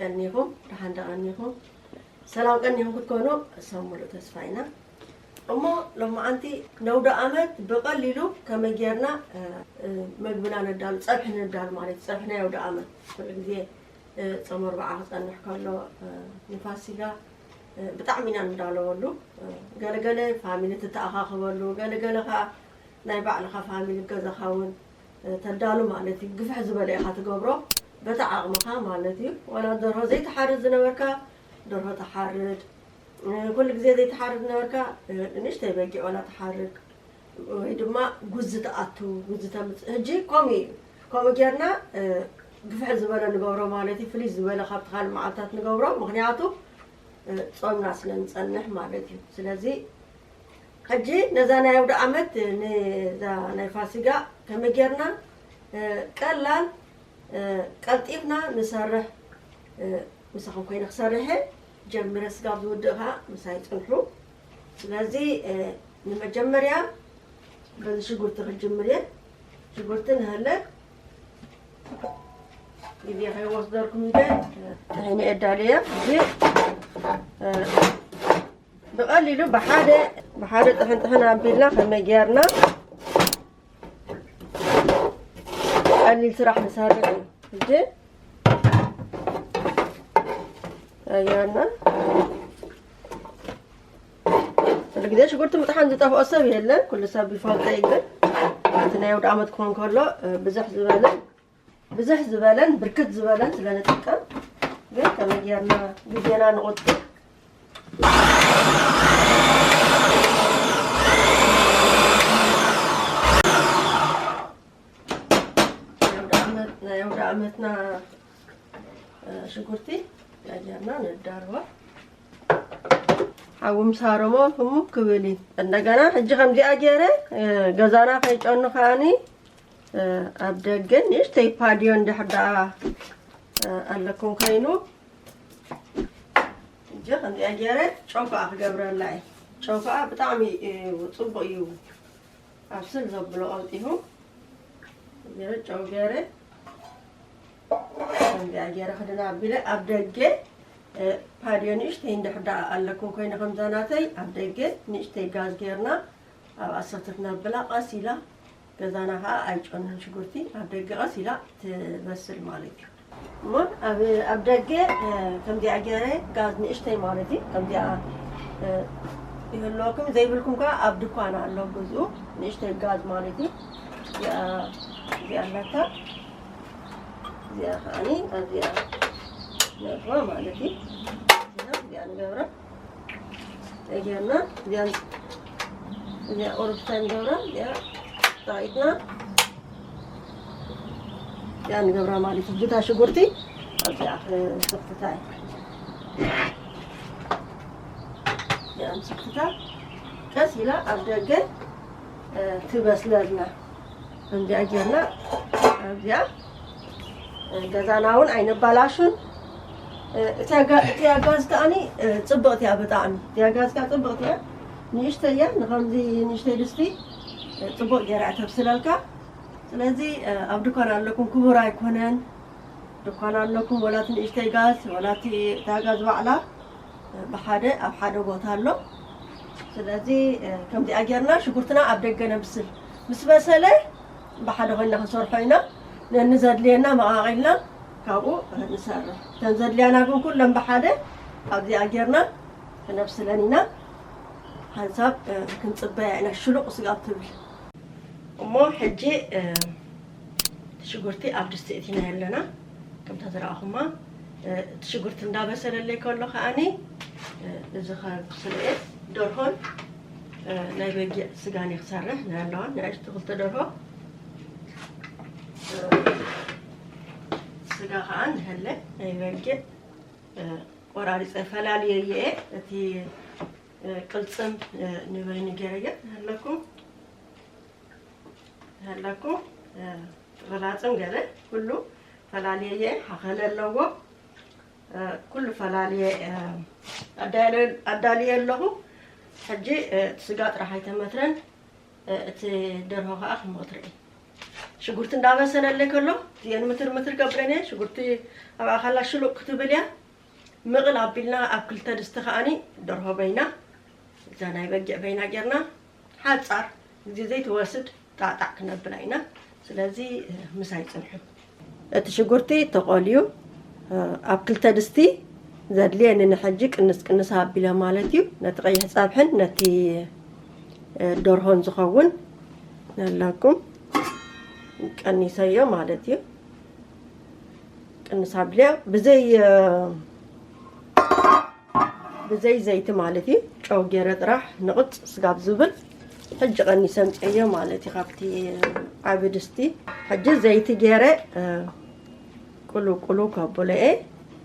ቀኒኹም፣ ደሓን ደቐኒኹም። ሰላም ቀኒኹም ክትኮኑ ሰብ ሙሉእ ተስፋ ኢና። እሞ ሎማዓንቲ ነውደ ዓመት ብቐሊሉ ከመይ ጌርና፣ እ፣ እ፣ መግብና ነዳሉ፣ ጸብሒ ነዳሉ ማለት እዩ። ጸብሒ ናይ ኣውደ ዓመት ኩሉ ግዜ፣ እ፣ ጾም ኣርብዓ ክጸንሕ ከሎ፣ እ፣ ንፋሲጋ፣ እ፣ ብጣዕሚ ኢና ንዳለወሉ። እ፣ ገለገለ ፋሚሊ ትተኣኻኸበሉ፣ ገለገለ ከኣ ናይ ባዕልኻ ፋሚሊ ገዛኻ እውን፣ እ፣ ተዳሉ ማለት እዩ። ግፍሕ ዝበለ ኢኻ ትገብሮ፣ በታ ዓቕምኻ ማለት እዩ። ዋላ ደርሆ ዘይትሓርድ ዝነበርካ፣ ደርሆ ትሓርድ። እ፣ ኩሉ ግዜ ዘይትሓርድ ዝነበርካ፣ እ፣ ንእሽተይ በጊዕ ዋላ ትሓርድ። ወይ ድማ ጉዚ ትኣቱ፣ ጉዚ ተምጽእ። ሕጂ ከምኡ እዩ። ከምኡ ጌርና፣ እ፣ ግፍሕ ዝበለ ንገብሮ ማለት እዩ። ፍልይ ዝበለ ካብቲ ካልእ መዓልታት ንገብሮ። ምኽንያቱ፣ እ፣ ጾምና ስለ ንጸንሕ ማለት እዩ። ስለዚ ሕጂ ነዛ ናይ ኣውደ ዓመት፣ ነዛ ናይ ፋሲጋ ከመይ ጌርና፣ እ፣ ቀላል፣ እ፣ ቀልጢፍና ንሰርሕ፣ እ፣ ምሳኹም ኮይነ ክሰርሕ እየ። ጀሚረ ስጋብ ዝውድእ ኸዓ ምሳይ ጽንሑ። ስለዚ፣ እ፣ ንመጀመርያ በዚ ሽጉርቲ ክጅምር እየ። ሽጉርቲ ንሀለ ግዜ ከይወስደልኩም ኢለ፣ እ፣ ጥሒነ እየ ኣዳልየ። ሕጂ፣ እ፣ ብቐሊሉ ብሓደ፣ ብሓደ ጥሕን ጥሕን ኣቢልና ከመይ ጌርና ቀሊል ስራሕ ንሰርሕ እዩ። ሕጂ ጌርና ኩሉ ግዜ ሽጉርቲ ምጥሓን ዝጠፍኦ ሰብ የለን። ኩሉ ሰብ ይፈልጦ እዩ። ግን እቲ ናይ ኣውደ ዓመት ክኾን ከሎ፣ እ፣ ብዝሕ ዝበለ፣ ብዝሕ ዝበለን ብርክት ዝበለን ስለ ንጥቀም፣ ግን ከመይ ጌርና ግዜና ንቑጥብ። ናይ ኣውደ ዓመት-፣ ናይ ኣውደ ዓመትና፣ እ፣ ሽጉርቲ ጌርና ነዳርዋ። ሓዊ ምስ ሃረሞ ህሙም ክብል እዩ። እንደገና ሕጂ ከምዚኣ ገይረ፣ እ፣ ገዛና ከይጨኑ ከኣኒ፣ እ፣ ኣብ ደገ ንእሽተይ ፓድዮ እንድሕር ደኣ፣ እ፣ ኣለኩም ኮይኑ፣ ሕጂ ከምዚኣ ገይረ ጨው ከዓ ክገብረላ እየ። ጨው ከዓ ብጣዕሚ እዩ፣ ጽቡቕ እዩ። ኣብስል ዘብሎ ቀልጢፉ ገይረ ጨው ገይረ ከምዚኣ ገይረ ክድና ኣቢለ ኣብ ደገ፣ እ፣ ፓድዮ ንእሽተይ እንድሕር ደኣ ኣለኩም ኮይነ ከምዛ ናተይ ኣብ ደገ ንእሽተይ ጋዝ ገይርና ኣብኣ ሰተት ነብላ ቀስ ኢላ ገዛና ከዓ ኣይጨኑን ሽጉርቲ ኣብ ደገ ቀስ ኢላ ትበስል ማለት እዩ። እሞ ኣብ፣ ኣብ ደገ፣ እ፣ ከምዚኣ ገይረ ጋዝ ንእሽተይ ማለት እዩ። ከምዚኣ፣ እ፣ ይህልወኩም ዘይብልኩም ከኣ ኣብ ድኳን ኣሎ ግዝኡ ንእሽተይ ጋዝ ማለት እዩ። እዚኣ፣ እዚኣ ኣላታ። እዚኣ ከኣኒ ኣብዚኣ ነእትዋ ማለት እዩ። እዚኣ፣ እዚኣ ንገብራ። ጌርና እዚኣ፣ እዚኣ ቁሩብ እንታይ ንገብራ፣ እዚኣ ጣቂጥና እዚኣ ንገብራ ማለት እዩ። ጅታ ሽጉርቲ ኣብዚኣ፣ እ፣ ስኽትታ እያ። እዚኣ ስኽትታ ቀስ ኢላ ኣብ ደገ፣ እ፣ ትበስለልና። ከምዚኣ ጌርና ኣብዚኣ፣ እ፣ ገዛና እውን ኣይነባላሹን። እ፣ እቲኣ ጋ-፣ እቲኣ ጋዝ ከኣኒ፣ እ፣ ጽብቕቲ እያ ብጣዕሚ። እቲኣ ጋዝ ከኣ ጽብቕቲ እያ። ንእሽተይ እያ። ንኸምዚ ንእሽተይ ድስቲ፣ እ፣ ጽቡቕ ጌራ እያ ተብስለልካ። ስለዚ፣ እ፣ ኣብ ድኳን ኣለኩም ክቡር ኣይኮነን። ድኳን ኣለኩም ወላ እቲ ንእሽተይ ጋዝ፣ ወላ እቲ፣ እታ ጋዝ ባዕላ፣ እ፣ ብሓደ ኣብ ሓደ ቦታ ኣሎ። ስለዚ፣ እ፣ ከምዚኣ ጌርና ሽጉርትና ኣብ ደገ ነብስል። ምስ በሰለ ብሓደ ኮይና ክንሰርሖ ኢና። ነንዘድልየና መቓቒልና ካብኡ ንሰርሕ። እተን ዘድልያና ግን ኩለን ብሓደ ኣብዚኣ ጌርና ክነብስለን ኢና። ሓንሳብ፣ እ፣ ክንጽበያ ኢና ሽሉቕ ስጋብ ትብል። እሞ ሕጂ፣ እ፣ እቲ ሽጉርቲ ኣብ ድስቲ እቲና ኣለና። ከምታ ዝረኣኹማ፣ እ፣ እቲ ሽጉርቲ እንዳበሰለለይ ከሎ ከኣኒ፣ እ፣ እዚ ከብስል እየ። ደርሆን፣ እ፣ ናይ በጊዕ ስጋን እየ ክሰርሕ። ናይ ኣለዋ ንእሽቱ ክልተ ደርሆ፣ እ፣ ስጋ ከኣ ንሀለ ናይ በጊዕ፣ እ፣ ቆራሪፀ ፈላልየ እየ። እቲ፣ እ፣ ቅልፅም፣ እ፣ ንበይኑ ገይረየ ኣለኩም። ሃለኩ፣ እ፣ ርላጽም ገለ ኩሉ ፈላልየ እየ። ሓኸለ ኣለዎ። እ፣ ኩሉ ፈላልየ፣ እ፣ ኣዳለ-፣ ኣዳልየ ኣለኹ። ሕጂ፣ እ፣ እቲ ስጋ ጥራሕ ኣይተመትረን። እ፣ እቲ ደርሆ ከኣ ክመትረ እዩ። ሽጉርቲ እንዳበሰለለይ ከሎ፣ እቲ እየን ምትር ምትር ገብረን እየ። ሽጉርቲ ኣብ ኣኻላ ሽሉቕ ክትብል እያ። ምቕል ኣቢልና ኣብ ክልተ ድስቲ ከኣኒ ደርሆ በይና፣ እዛ ናይ በጊዕ በይና ጌርና ሓጻር ግዜ ዘይትወስድ ጣዕጣዕ ክነብላ ኢና። ስለዚ፣ እ፣ ምሳይ ጽንሑ። እቲ ሽጉርቲ ተቖልዩ፣ እ፣ ኣብ ክልተ ድስቲ ዘድልየኒ ንሕጂ ቅንስ ቅንስ ኣቢለ ማለት እዩ። ነቲ ቀይሕ ጸብሕን ነቲ፣ እ፣ ደርሆን ዝኸውን ነላኩም ቀኒሰዮ ማለት እዩ። ቅንስ ኣቢለ ብዘይ፣ እ፣ ብዘይ ዘይቲ ማለት እዩ። ጨው ገይረ ጥራሕ ንቕጽ ስጋብ ዝብል ሕጂ ቀኒሰ ኣምፅኤዮ ማለት እዩ ካብቲ ዓቢ ድስቲ። ሕጂ ዘይቲ ገይረ፣ እ፣ ቁሉ ቁሉ ከብሎ እየ።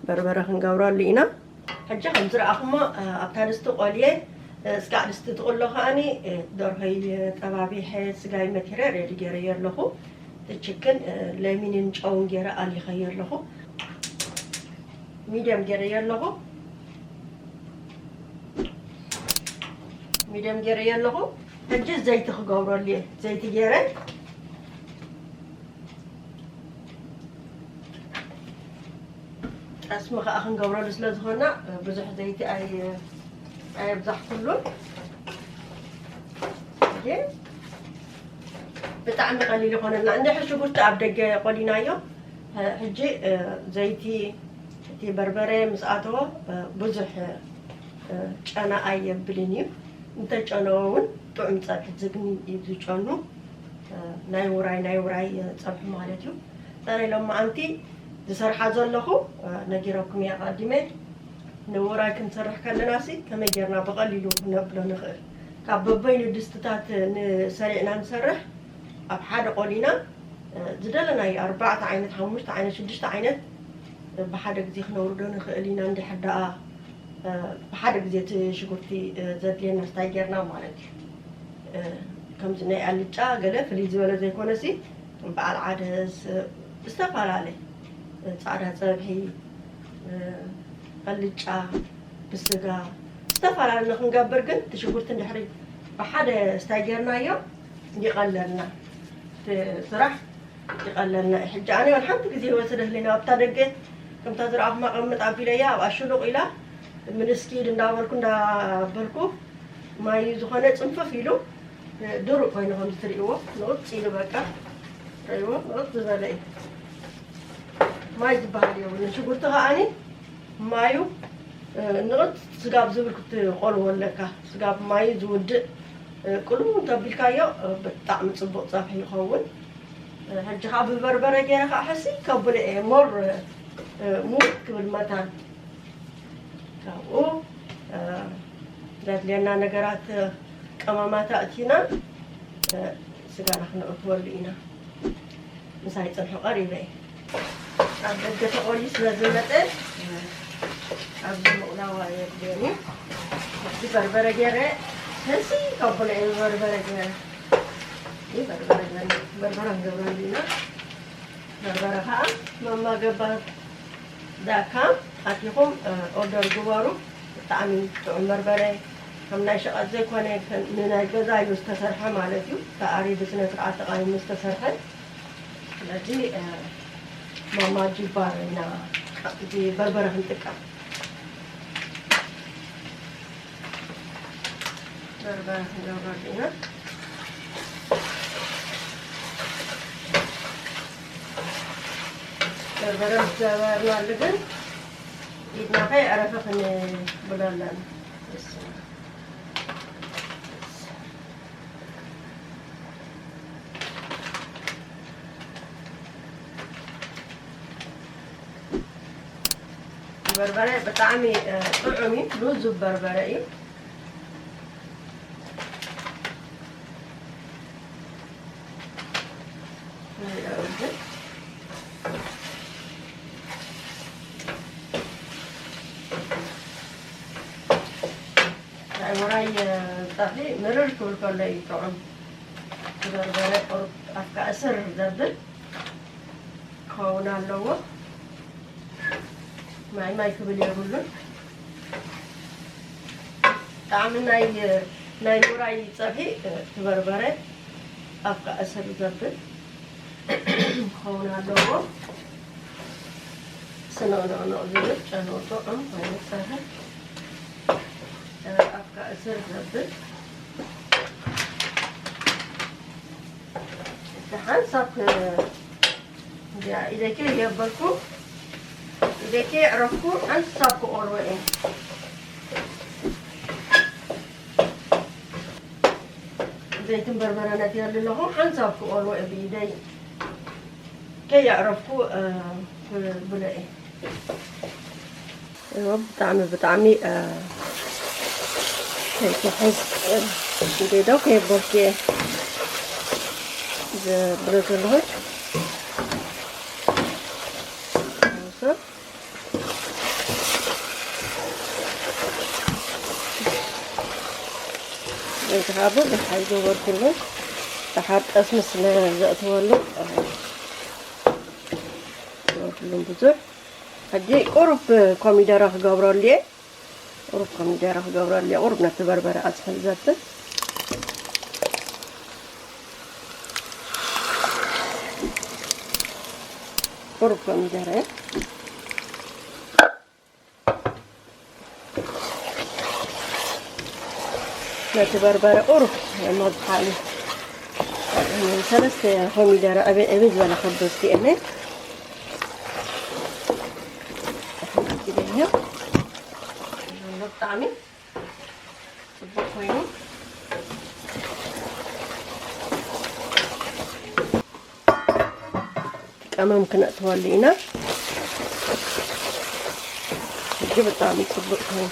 በርበረ ክንገብረሉ ኢና። ሕጂ ከም ዝረኣኹሞ፣ እ፣ ኣብታ ድስቲ ቆልየ፣ እ፣ ስጋዕ ድስቲ ትቕሎ ከኣኒ፣ እ፣ ደርሆይ ጠባቢሐ፣ ስጋይ መቲረ ሬዲ ገይረዮ ኣለኹ። እቲ ችክን፣ እ፣ ለሚንን ጨውን ገይረ ኣሊኸዮ ኣለኹ። ሚድየም ገይረዮ ኣለኹ። ሚድየም ገይረዮ ኣለኹ። ሕጂ ዘይቲ ክገብረሉ እየ። ዘይቲ ገይረ ጠስሚ ከዓ ክንገብረሉ ስለ ዝኾንና ብዙሕ ዘይቲ ኣይ-፣ ኣየብዛሕኩሉን። ግን ብጣዕሚ ቀሊል ይኾነልና። እንድሕር ሽጉርቲ ኣብ ደገ ቆሊናዮ፣ እ፣ ሕጂ፣ እ፣ ዘይቲ እቲ በርበረ ምስ ኣተወ፣ እ፣ ብዙሕ፣ እ፣ ጨና ኣየብልን እዩ። እንተጨነወ እውን ጥዑም ጸብሒ ዝግኒ እዩ ዝጨኑ። እ፣ ናይ ውራይ፣ ናይ ውራይ፣ እ፣ ጸብሒ ማለት እዩ። ጸረ ሎማዓንቲ ዝሰርሓ ዘለኹ፣ እ፣ ነጊረኩም እየ ኣቐዲመ። ንውራይ ክንሰርሕ ከለናሲ ከመይ ጌርና ብቐሊሉ ክነብሎ ንኽእል? ካብ በበይኑ ድስትታት ንሰሪዕና ንሰርሕ፣ ኣብ ሓደ ቆሊና፣ እ፣ ዝደለናዮ ኣርባዕተ ዓይነት፣ ሓሙሽተ ዓይነት፣ ሽዱሽተ ዓይነት፣ እ፣ ብሓደ ግዜ ክነውርዶ ንኽእል ኢና። እንድሕር ደኣ፣ እ፣ ብሓደ ግዜ እቲ ሽጉርቲ፣ እ፣ ዘድልየና ስታይ ጌርና ማለት እዩ። እ፣ ከምዚ ናይ ኣልጫ ገለ ፍልይ ዝበለ ዘይኮነሲ፣ በዓል ዓደስ፣ እ፣ ዝተፈላለየ፣ እ፣ ጻዕዳ ጸብሒ፣ እ፣ ኣልጫ ብስጋ ዝተፈላለየ ንክንገብር ግን እቲ ሽጉርቲ እንድሕሪ ብሓደ ስታይ ጌርናዮ ይቐለልና። እቲ ስራሕ ይቐለልና እዩ። ሕጂ ኣነ እውን ሓንቲ ግዜ ይወስደለይ ናብታ ደገ ከምታ ዝረኣኹማ ቀምጥ ኣቢለያ ኣብኣ ሽሉቕ ኢላ ምንስኪ ኢድ እንዳበልኩ እንዳበልኩ ማይ ዝኾነ ጽንፍፍ ኢሉ ድሩቕ ኮይኑ ከም ትርእይዎ ንቕጽ ኢሉ በቃ ርእይዎ ንቕጽ ዝበለ እዩ። ማይ ዝበሃል የብሉን። ሽጉርቲ ከኣኒ ማዩ፣ እ፣ ንቕጽ ስጋብ ዝብል ክትቆልዎ ኣለካ። ስጋብ ማዩ ዝውድእ፣ እ፣ ቅልው እንተቢልካዮ፣ እ፣ ብጣዕሚ ጽቡቕ ጸብሒ ይኸውን። እ፣ ሕጂ ከኣ ብበርበረ ገይረ ከኣ ሕሲ ከብሎ እየ። ሞር፣ እ፣ ሙት ክብል መታን ካብኡ፣ እ፣ ዘድልየና ነገራት፣ እ፣ ቀመማት ኣእቲና፣ እ፣ ስጋና ክነእትወሉ ኢና። ምሳይ ጽንሑ ቀሪበ እየ። ኣብ ደገ ተቆልዩ ስለ ዝመጸ፣ እ፣ ኣብዚ ምቕላው ኣየድልየኒ። ሕጂ በርበረ ገይረ፣ ሕሲ ከብሎ እየ ብበርበረ ገይረ። ይህ በርበረ ገይረ፣ በርበረ ንገብረሉ ኢና። በርበረ ከዓ ማማ ገባር ዳት ካም ኣቲኹም፣ እ፣ ኦርደር ግበሩ። ብጣዕሚ ጥዑም በርበረ፣ ከም ናይ ሸቐጥ ዘይኮነ፣ ከም ንናይ ገዛ እዩ ዝተሰርሐ ማለት እዩ። ተኣሪዱ ስነ ስርዓት ተቓይሙ ዝተሰርሐ። ስለዚ፣ እ፣ ማማ ጅባር ኢና እዚ በርበረ ክንጥቀም። በርበረ ክንገብረሉ ኢና። በርበረ ምስ ገበርናሉ ግን ኢድና ከየዕረፈ ክንብሎ ኣለና። በርበረ ብጣዕሚ፣ እ፣ ጥዑም እዩ። ልዙብ በርበረ እዩ። ናይ ውራይ ጸብሒ ምርር ክብል ከሎ እዩ ጥዑም። በርበረ ቁሩብ ኣፍካ እስር ዘብል ክኸውን ኣለዎ። ማይ ማይ ክብል የብሉን። ጣዕሚ ናይ፣ ናይ ውራይ ጸብሒ፣ እ፣ ትበርበረ ኣፍካ እስር ዘብል። ክኸውን ኣለዎ። ስንቕንቕንቕ ዝብል ጨንኡ ጥዑም ኮይኑ ጸብሒ፣ ኣፍካ እስር ዘብል። ደሓን ሳብ ክ-፣ እንዲያ ኢደይ ከየበልኩ፣ ኢደይ ከየዕረፍኩ ሓንሳብ ክቖልዎ እየ። ዘይትን በርበረ ነትየሉ ኣለኹ፣ ሓንሳብ ክቖልዎ እየ ብኢደይ። ከየዕረፍኩ፣ እ፣ ክብሎ እየ። እዎ፣ ብጣዕሚ፣ ብጣዕሚ፣ እ፣ ከይትሕዝ፣ እ፣ እንዴ ዶ ከየቦልኩ እየ ዝብሎ ዘለኹ። እዚ ከዓ ብዙሕ ኣይገበርኩሉን። ደሓር ጠስሚ ስለ ዘእትወሉ፣ ኣይገበርኩሉን ብዙሕ። ሕጂ ቁሩብ ኮሚደረ ክገብረሉ እየ። ቁሩብ ኮሚደረ ክገብረሉ እየ። ቁሩብ ነቲ በርበረ ኣዝሕል ዘብል። ቁሩብ ኮሚደረ። ነቲ በርበረ ቁሩብ መብሓሊ ሰለስተ ኮሚደረ ዕብይ ዕብይ ዝበለ ክብስቲ እየ። ብጣዕሚ ጽቡቕ ኮይኑ ቀመም ክነእትወሉ ኢና። ሕጂ ብጣዕሚ ጽቡቕ ኮይኑ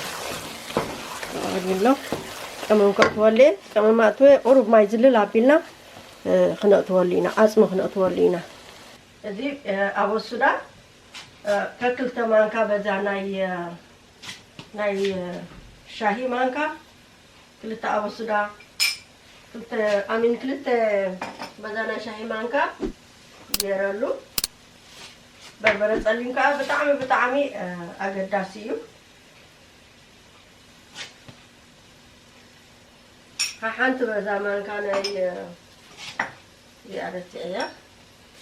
ኣሎ። ቀመም ከእትወሉ እየ። ቀመም ኣእትወ ቁሩብ ማይ ዝልል ኣቢልና፣ እ፣ ክነእትወሉ ኢና። ዓጽሚ ክነእትወሉ ኢና። እዚ፣ እ፣ ኣበሱዳ፣ እ፣ ከክልተ ማንካ በዛ ናይ፣ እ፣ ናይ፣ እ፣ ሻሂ ማንካ ክልተ ኣበሱዳ፣ ክልተ፣ ኣሚን፣ ክልተ በዛ ናይ ሻሂ ማንካ ገይረሉ። በርበረ ጸሊም ከኣ ብጣዕሚ፣ ብጣዕሚ፣ እ፣ ኣገዳሲ እዩ። ሓንቲ በዛ ማንካ ናይ፣ እ፣ እዚኣ ረሲዐያ።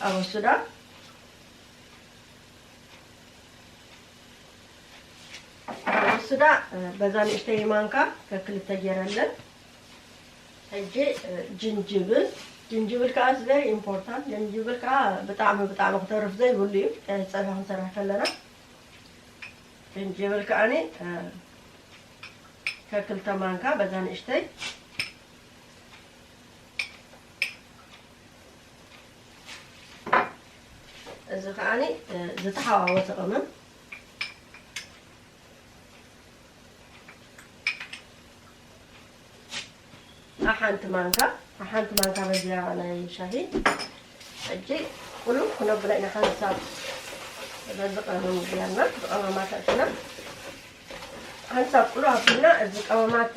ኣበሱዳ፣ ኣበሱዳ፣ እ፣ በዛ ንእሽተይ ማንካ ከክልተ ገይረለን። ሕጂ፣ እ፣ ጅንጅብል፣ ጅንጅብል ከዓ is very important። ጅንጅብል ከዓ ብጣዕሚ፣ ብጣዕሚ ክተርፍ ዘይብሉ እዩ፣ እ፣ ፀብሒ ክንሰርሕ ከለና። ጅንጅብል ከዓኒ፣ እ፣ ከክልተ ማንካ በዛ ንእሽተይ። እዚ ከዓኒ፣ እ፣ ዝተሓዋወሰ ቀመም። ሓንቲ ማንካ፣ ሓንቲ ማንካ በዚያ ናይ ሻሂ። ሕጂ ቁሉው ክነብላ ኢና ሓንሳብ በዚ ቀመም ጌርና፣ ብቐመማት ኣእቲና። ሓንሳብ ቁሉው ኣቢልና፣ እዚ ቀመማት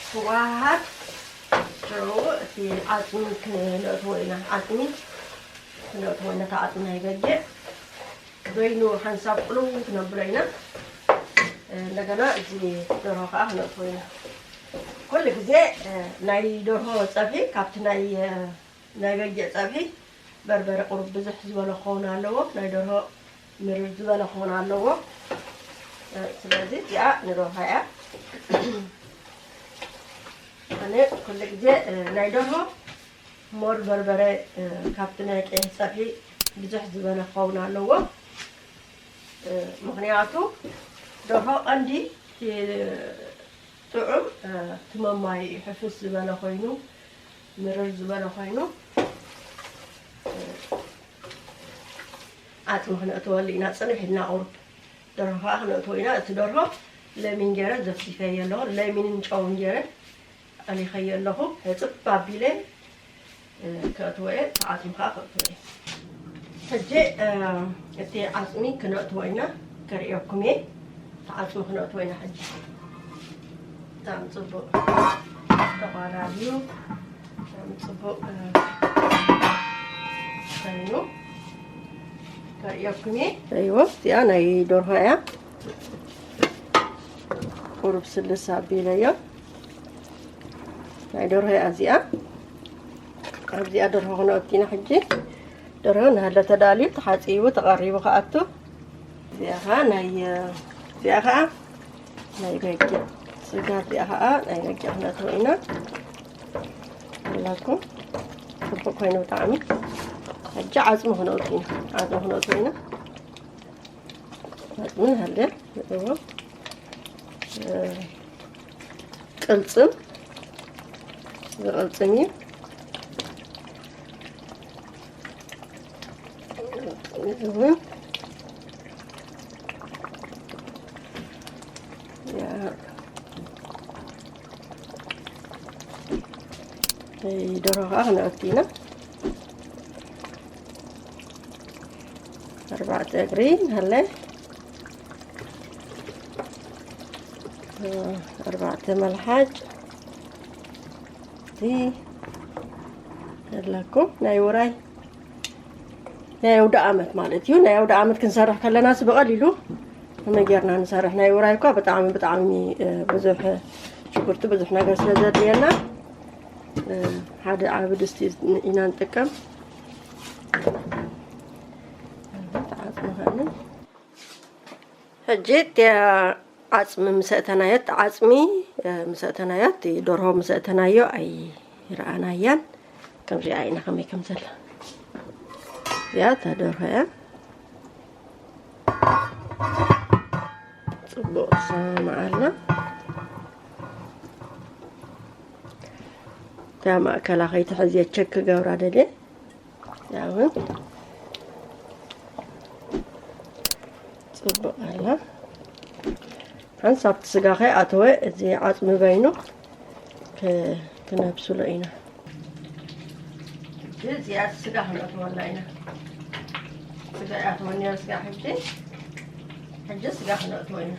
ክወሃሃድ፣ ሽዑ እቲ ዓጽሚ ክነእትዎ ኢና። ዓጽሚ ክነእትዎ ኢና፣ እቲ ዓጽሚ ናይ በጊዕ። በይኑ ሓንሳብ ቁልው ክነብሎ ኢና። እንደገና እዚ ደርሆ ከዓ ክነእትዎ ኢና። ኩሉ ግዜ፣ እ፣ ናይ ደርሆ ጸብሒ ካብቲ ናይ፣ እ፣ ናይ በጊዕ ጸብሒ በርበረ ቁሩብ ብዝሕ ዝበለ ክኸውን ኣለዎ። ናይ ደርሆ ምርር ዝበለ ክኸውን ኣለዎ። እ፣ ስለዚ እዚኣ ንደርሆ እያ። ኣነ ኩሉ ግዜ፣ እ፣ ናይ ደርሆ ሞር በርበረ፣ እ፣ ካብቲ ናይ ቀይሕ ጸብሒ ብዙሕ ዝበለ ክኸውን ኣለዎ። እ፣ ምኽንያቱ ደርሆ ቀንዲ፣ እ፣ ጥዑም፣ እ፣ ትመማይ እዩ። ሕፍስ ዝበለ ኮይኑ፣ ምርር ዝበለ ኮይኑ፣ እ፣ ዓጽሚ ክነእትወሉ ኢና ጽንሕ ኢልና ቁሩብ። ደርሆ ከዓ ክነእትዎ ኢና። እቲ ደርሆ ለሚን ገይረ ዘፍሲፈዮ ኣለኹ። ለሚንን ጨውን ገይረ ኣሊኸዮ ኣለኹ። ሕጽብ ኣቢለ፣ እ፣ ከእትዎ እየ። እቲ ዓጽሚ ከዓ ከእትዎ እየ። ሕጂ፣ እ፣ እቲ ዓጽሚ ክነእትዎ ኢና። ከርእየኩም እየ። እቲ ዓጽሚ ክነእትዎ ኢና ሕጂ። ብጣዕሚ ጽቡቕ ተቋላልዩ፣ ብጣዕሚ ጽቡቕ፣ እ፣ ኮይኑ ከርእየኩም እየ። እይወ፣ እዚኣ ናይ ደርሆ እያ። ቁሩብ ስልስ ኣቢለዮ። ናይ ደርሆ እያ እዚኣ። ኣብዚኣ ደርሆ ክነእቱ ኢና ሕጂ። ደርሆ እናሃለ ተዳልዩ፣ ተሓጺቡ፣ ተቐሪቡ ክኣቱ። እዚኣ ኸዓ ናይ፣ እዚኣ ኸዓ ናይ በጊዕ ስጋ፣ እዚኣ ኸዓ ናይ በጊዕ ክነእትዎ ኢና። ኣለኩም ጽቡቕ ኮይኑ ብጣዕሚ። ሕጂ ዓጽሚ ክነእቱ ኢና። ዓጽሚ ክነእቱ ኢና። ዓጽሚ ሃለ እዎ። እ፣ ቅልጽም፣ እዚ ቅልጽም እዩ። እዚ እውን፣ ያ፣ ደርሆ ከዓ ክነእቱ ኢና። ኣርባዕተ እግሪ ሃለ፣ ኣርባዕተ መልሓጭ፣ እቲ ኣለኩም ናይ ውራይ ናይ ኣውደ ዓመት ማለት እዩ። ናይ ኣውደ ዓመት ክንሰርሕ ከለና ሲ ብቐሊሉ ከመይ ጌርና ንሰርሕ? ናይ ውራይ እኳ ብጣዕሚ፣ ብጣዕሚ፣ እ፣ ብዙሕ ሽጉርቲ፣ ብዙሕ ነገር ስለ ዘድልየና፣ እ፣ ሓደ ዓቢ ድስቲ ኢና ንጥቀም። ተዓጽሚ ኸኣኒ። ሕጂ እቲ ዓጽሚ ምስ ኣእተናዮ፣ እቲ ዓጽሚ፣ እ፣ ምስ ኣእተናዮ፣ እቲ ደርሆ ምስ ኣእተናዮ ኣይረኣናያን። ከምዚኣ ኢና ከመይ ከም ዘላ። እዚኣ እታ ደርሆ እያ። ጽቡቕ ትሰማማዕ ኣላ። እታ ማእከላ ከይትሕዝየ ቸክ ክገብራ ደልየ። ያው ጽቡቕ ኣላ። ሓንሳብ እቲ ስጋ ከይኣተወ እዚ ዓጽሚ በይኑ ክ-፣ ክነብስሎ ኢና። እዚኣ ስጋ ክነእትወላ ኢና። ስጋ ይኣትወኒ ስጋ ሕጂ፣ ሕጂ ስጋ ክነእትዎ ኢና።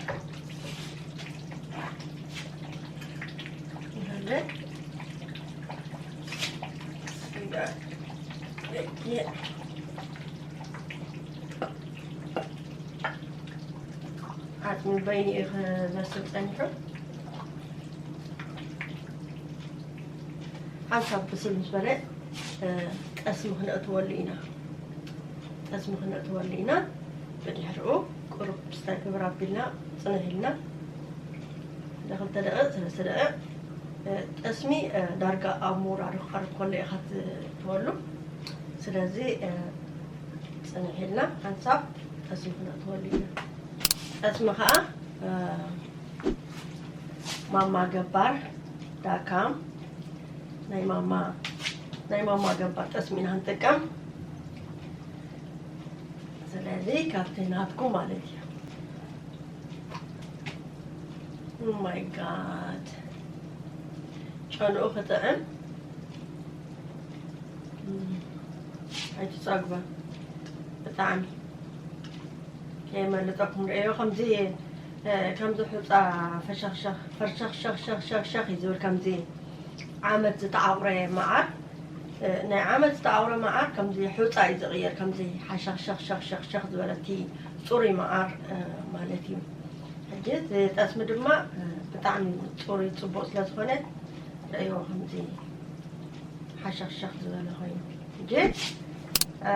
ይኸደ። ስጋ። ዓጽሚ በይኑ እዩ ክበስል ጸኒሑ። ሓንሳብ ብስል ምስ በለ፣ እ፣ ጠስሚ ክነእትወሉ ኢና። ጠስሚ ክነእትወሉ ኢና። ብድሕሪኡ ቁሩብ ስታይ ክብር ኣቢልና ጽንሕ ኢልና ንኽልተ ደቂቕ፣ ሰለስተ ደቂቕ፣ እ፣ ጠስሚ፣ እ፣ ዳርጋ ኣብ ምውራዱ ክቐርብ ከሎ ኢኻ ትእትወሉ። ስለዚ፣ እ፣ ጽንሕ ኢልና ሓንሳብ ጠስሚ ክነእትወሉ ኢና። ጠስሚ ኸኣ፣ እ፣ ማማ ገባር ዳካም ናይ ማማ፣ ናይ ማማ ገባር ጠስሚ ኢና ክንጥቀም። ስለዚ ካብቲ ናትኩም ማለት እዩ። Oh my God። ጨንኡ ክጥዕም። እም፣ ኣይትጸግቦ። ብጣዕሚ ከየመልጠኩም ርእዮ። ከምዚ፣ እ፣ ከምዚ ሑጻ ፈሸኽሸኽ፣ ፈርሸኽሸኽሸኽሸኽ እዩ ዝብል። ከምዚ ዓመት ዝተዓቑረ መዓር፣ እ፣ ናይ ዓመት ዝተዓቑረ መዓር ከምዚ ሑጻ እዩ ዝቕየር። ከምዚ ሓሸኽሸኽሸኽሸኽ ዝበለ እቲ ጽሩይ መዓር፣ እ፣ ማለት እዩ። ሕጂ እቲ ጠስሚ ድማ፣ እ፣ ብጣዕሚ ጽሩይ ጽቡቕ ስለ ዝኾነ ርእዮ ከምዚ ሓሸኽሸኽ ዝበለ ኮይኑ። ሕጂ፣ እ፣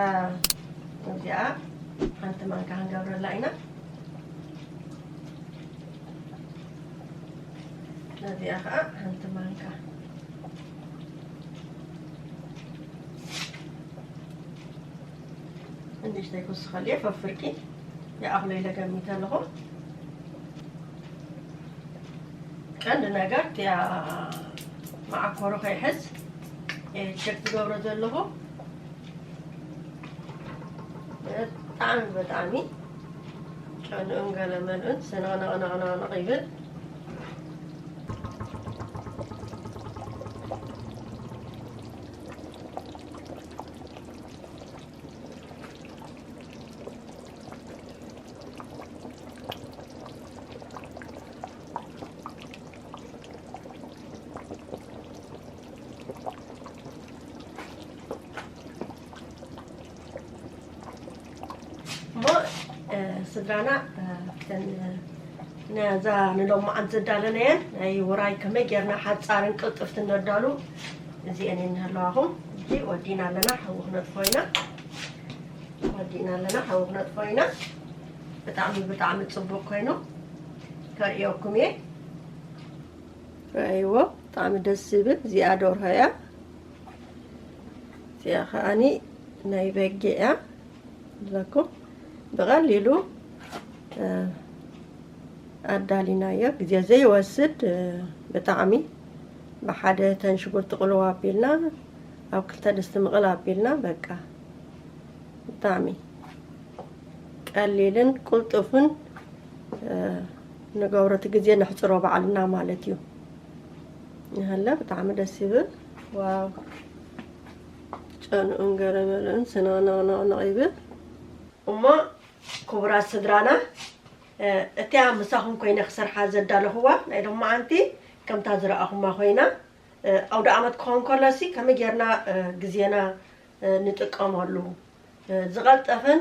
እዚኣ ሓንቲ ማንካ ክንገብረላ ኢና። ነዚኣ ኸዓ ሓንቲ ማንካ ንእሽተይ ክውስኸሉ እየ። ፈፍርቂ ይኣኽሎ ኢለ ገሚተ ኣለኹ። ቀንዲ ነገር እቲኣ መዓኮሩ ከይሕዝ እየ ቸክ ዝገብሮ ዘለኹ። ብጣዕሚ፣ ብጣዕሚ ጨንኡን ገለመልኡን ስንቕንቕንቕንቕ ይብል። እሞ፣ እ፣ ስድራና፣ እ፣ እተን፣ እ፣ ነዛ ንሎማዓንቲ ዘዳለናየን ናይ ውራይ ከመይ ጌርና ሓጻርን ቅልጥፍትን ነዳሉ እዚአን እየን ዘለዋኹም። ወዲና ኣለና፣ ሓዊ ክነጥፎ ኢና። ወዲና ኣለና፣ ሓዊ ክነጥፎ ኢና። ብጣዕሚ ብጣዕሚ ጽቡቅ ኮይኑ ከርእየኩም እየ። ረኣይዎ፣ ብጣዕሚ ደስ ዝብል። እዚኣ ደርሆ እያ። እዚኣ ከዓኒ ናይ በጊዕ እያ። ኣለኩም ብቐሊሉ ኣዳሊናዮ፣ ግዜ ዘይወስድ ብጣዕሚ። ብሓደ ተን ሽጉርቲ ቅልው ኣቢልና፣ ኣብ ክልተ ድስቲ ምቕል ኣቢልና፣ በቃ ብጣዕሚ ቀሊልን ቅልጡፍን ንገብሮ፣ እቲ ግዜ ነሕፅሮ ባዕልና ማለት እዩ። ይሃለ ብጣዕሚ ደስ ይብል። ዋው፣ ጨንኡን ገረመልኡን ስነቕነቕነቕነቕ ይብል። እሞ ክቡራት ስድራና፣ እቲኣ ምሳኹም ኮይነ ክሰርሓ ዘዳለኹዋ ናይ ሎማዓንቲ ከምታ ዝረኣኹማ ኮይና፣ ኣውደ ኣመት ክኸውን ከሎሲ ከመይ ጌርና ግዜና ንጥቀመሉ? ዝቐልጠፈን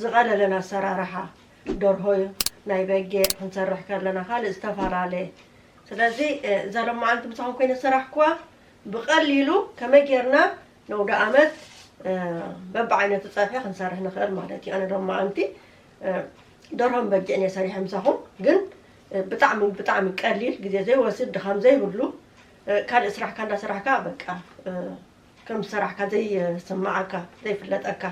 ዝቐለለን ኣሰራርሓ ደርሆ፣ ናይ በጊዕ ክንሰርሕ ከለና ካልእ ዝተፈላለየ። ስለዚ እዛ ሎማዓንቲ ምሳኹም ኮይነ ዝሰራሕኩዋ ብቐሊሉ ከመይ ጌርና ነውደ ኣመት በብዓይነቱ ጸብሒ ክንሰርሕ ንኽእል ማለት እዩ። ኣነ ሎማዓንቲ ደርሆን በጊዕን እየ ሰሪሐ ምሳኹም፣ ግን ብጣዕሚ ብጣዕሚ ቀሊል፣ ግዜ ዘይወስድ፣ ድኻም ዘይብሉ፣ ካልእ ስራሕካ እንዳሰራሕካ በቃ ከም ዝሰራሕካ ዘይስምዓካ፣ ዘይፍለጠካ።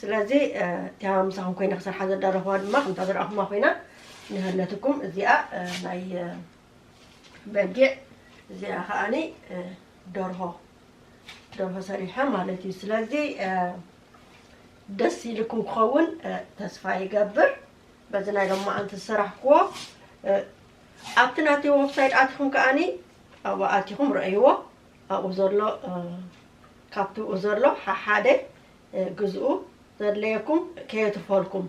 ስለዚ እቲኣ ምሳኹም ኮይነ ክሰርሓ ዘዳለኹዋ ድማ ከምታ ዝረኣኹማ ኮይና ንህነትኩም። እዚኣ ናይ በጊዕ፣ እዚኣ ከዓኒ ደርሆ፣ ደርሆ ሰሪሐ ማለት እዩ። ስለዚ ደስ ኢልኩም ክኸውን ተስፋ ይገብር። በዚ ናይ ሎማዓንቲ ዝሰራሕክዎ ኣብቲ ናተይ ዌብሳይት ኣቲኹም ከዓኒ ኣብኡ ኣቲኹም ረእይዎ። ኣብኡ ዘሎ፣ ካብቲ ብኡ ዘሎ ሓሓደ ግዝኡ፣ ዘድለየኩም ከየትርፈልኩም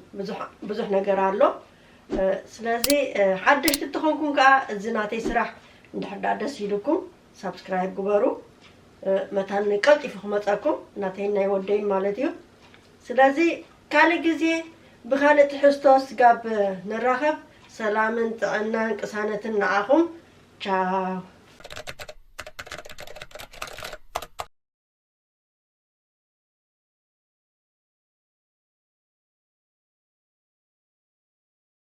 ብዙሕ ነገር ኣሎ። ስለዚ ሓደሽቲ እንተኾንኩም ከዓ እዚ ናተይ ስራሕ እንድሕር ደኣ ደስ ኢሉኩም ሳብስክራይብ ግበሩ። መታን ቀልጢፉ ክመፀኩም ናተይን ናይ ወደይን ማለት እዩ። ስለዚ ካልእ ግዜ ብኻልእ ትሕዝቶ ስጋብ ንራኸብ፣ ሰላምን ጥዕናን ቅሳነትን ንዓኹም። ቻው።